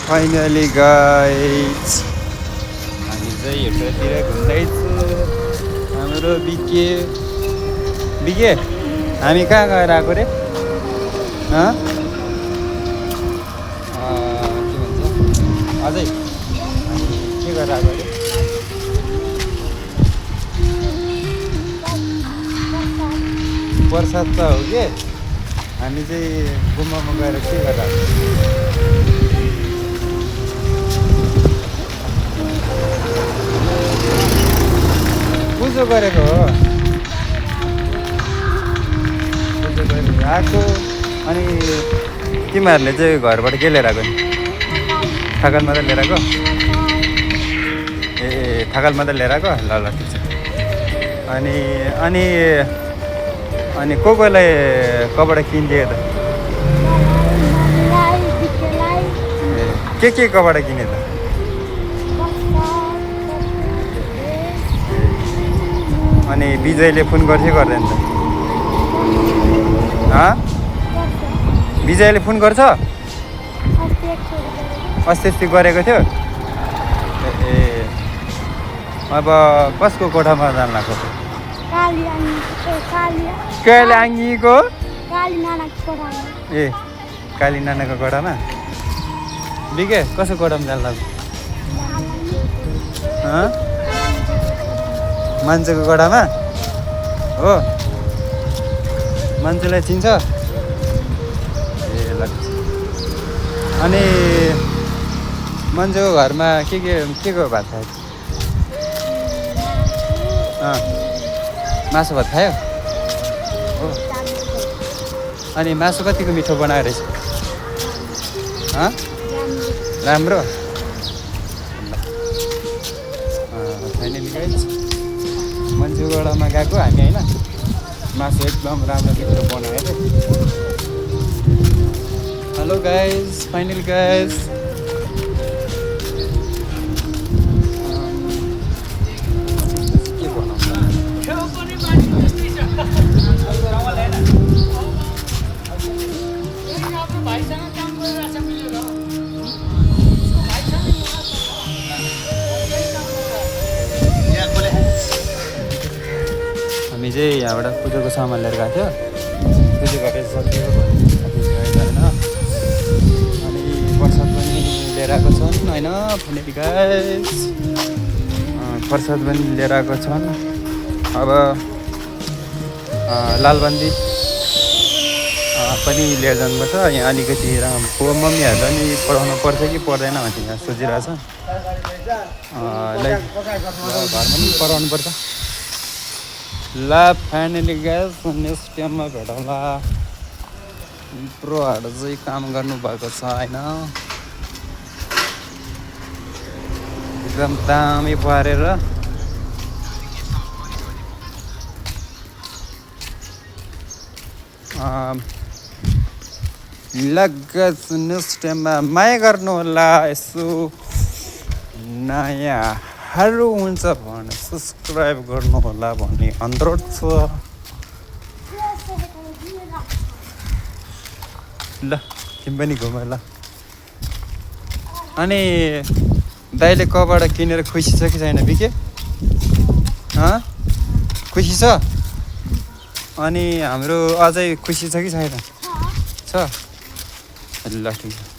finally guys हामी चाहिँ यतातिर घुम्दैछु हाम्रो बिके बिके हामी कहाँ गएर आएको रे के भन्छ अझै हामी के गरेर आएको रे प्रसाद त हो कि हामी चाहिँ गुम्बामा गएर के गरेर आएको पूजा गरेको हो पूजा गरेर आएको अनि तिमीहरूले चाहिँ घरबाट के लिएर आएको नि थकाल मात्रै लिएर आएको ए थकाल मात्रै लिएर आएको ल ल ठिक छ अनि अनि अनि कोलाई कबाट किनिदियो त के कबाट किने त अनि विजयले फोन गर्छ गर्दैन त विजयले फोन गर्छ अस्ति गरेको थियो ए अब कसको कोठामा जानु लाग्छ कालिआङ्गीको ए काली नानाको कोठामा बिके कसको कोठामा जानु लाग्छ मान्छेको गडामा हो मान्छेलाई चिन्छ ए लाग्छ अनि मान्छेको घरमा के को भात खायो मासु भात खायो हो अनि मासु कतिको मिठो बनाएर रहेछ राम्रो फाइनली गाइस मान्छेको गडामा गएको हामी होइन मासु एकदम राम्रो मिठो बनायो हेलो गाइस फाइनली गाइस के बनाउँछ हामी चाहिँ यहाँबाट पूजाको सामान लिएर गएको थियो पूजा गरेर सकियो होइन अनि प्रसाद पनि लिएर आएको छन् होइन फाइनली गाइस प्रसाद पनि लिएर आएको छन् अब लालबन्दी पनि लिएर जानुपर्छ यहाँ अलिकति मम्मीहरूलाई पनि पढाउनु पर्छ कि पर्दैन भन्ने यहाँ सोचिरहेछ लाइक घरमा पनि पढाउनु पर्छ ल फाइनली ग्यास नेक्स्ट टाइममा भेटौँला प्रोहरू चाहिँ काम गर्नुभएको छ होइन एकदम दामी पारेर लगत नेक्स्ट टाइममा माया गर्नु होला यसो नयाँहरू हुन्छ भने सब्सक्राइब गर्नु होला भन्ने अनुरोध छ ल तिमी पनि घुम ल अनि दाइले कबाट किनेर खुसी छ कि छैन बिके खुसी छ अनि हाम्रो अझै खुसी छ कि छैन छ ल ठिक छ